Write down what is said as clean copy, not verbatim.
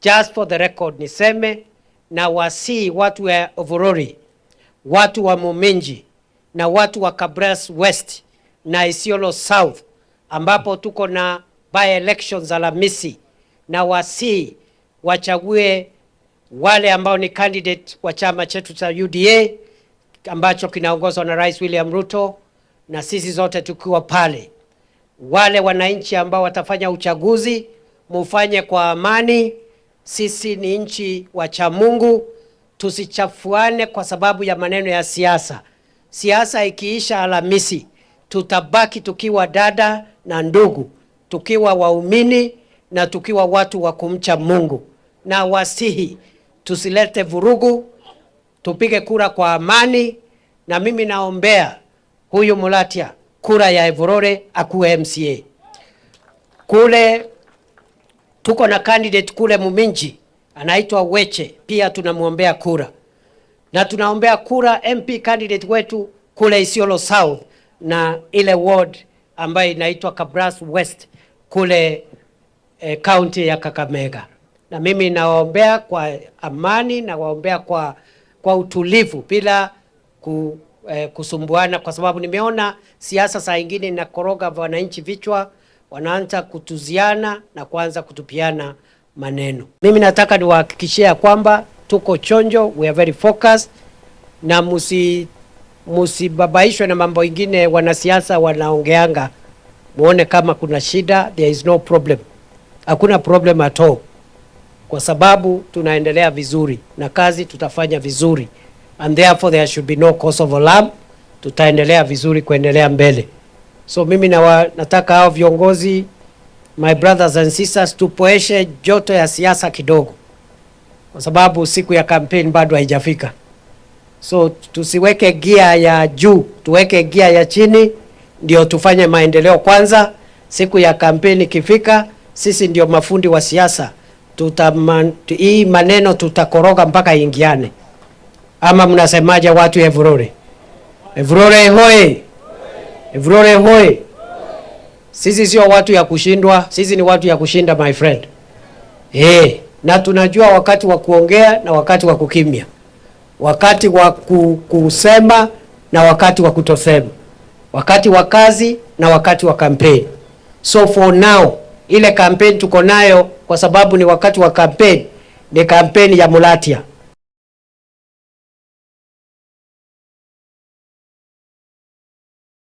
Just for the record niseme na wasii watu wa Evurore, watu wa Muminji na watu wa Kabras West na Isiolo South ambapo tuko na by elections Alhamisi, na wasii wachague wale ambao ni candidate wa chama chetu cha UDA ambacho kinaongozwa na Rais William Ruto, na sisi zote tukiwa pale. Wale wananchi ambao watafanya uchaguzi mufanye kwa amani. Sisi ni nchi wacha Mungu, tusichafuane kwa sababu ya maneno ya siasa. Siasa ikiisha Alhamisi, tutabaki tukiwa dada na ndugu, tukiwa waumini na tukiwa watu wa kumcha Mungu. Na wasihi tusilete vurugu, tupige kura kwa amani, na mimi naombea huyu Mulatya kura ya Evurore akuwe MCA. Kule tuko na candidate kule Muminji anaitwa Weche, pia tunamwombea kura na tunaombea kura MP candidate wetu kule Isiolo South na ile ward ambayo inaitwa Kabras West kule county ya Kakamega. Na mimi nawaombea kwa amani, nawaombea kwa utulivu bila kusumbuana, kwa sababu nimeona siasa saa ingine inakoroga wananchi vichwa, wanaanza kutuziana na kuanza kutupiana maneno. Mimi nataka niwahakikishie ya kwamba tuko chonjo, we are very focused, na musibabaishwe na mambo ingine wanasiasa wanaongeanga, muone kama kuna shida. There is no problem, hakuna problem at all, kwa sababu tunaendelea vizuri na kazi tutafanya vizuri, and therefore there should be no cause of alarm. Tutaendelea vizuri kuendelea mbele. So mimi nataka hao viongozi, my brothers and sisters, tupoeshe joto ya siasa kidogo, kwa sababu siku ya campaign bado haijafika. So tusiweke gia ya juu, tuweke gia ya chini, ndio tufanye maendeleo kwanza. Siku ya kampeni ikifika, sisi ndio mafundi wa siasa, hii maneno tutakoroga mpaka ingiane. Ama mnasemaje watu Evurore? Evurore hoye! Evurore hoye! Sisi sio watu ya kushindwa, sisi ni watu ya kushinda, my friend. Na tunajua wakati wa kuongea na wakati wa kukimya, wakati wa kusema na wakati wa kutosema, wakati wa kazi na wakati wa campaign. So for now ile campaign tuko nayo, kwa sababu ni wakati wa campaign, ni campaign ya Mulatya.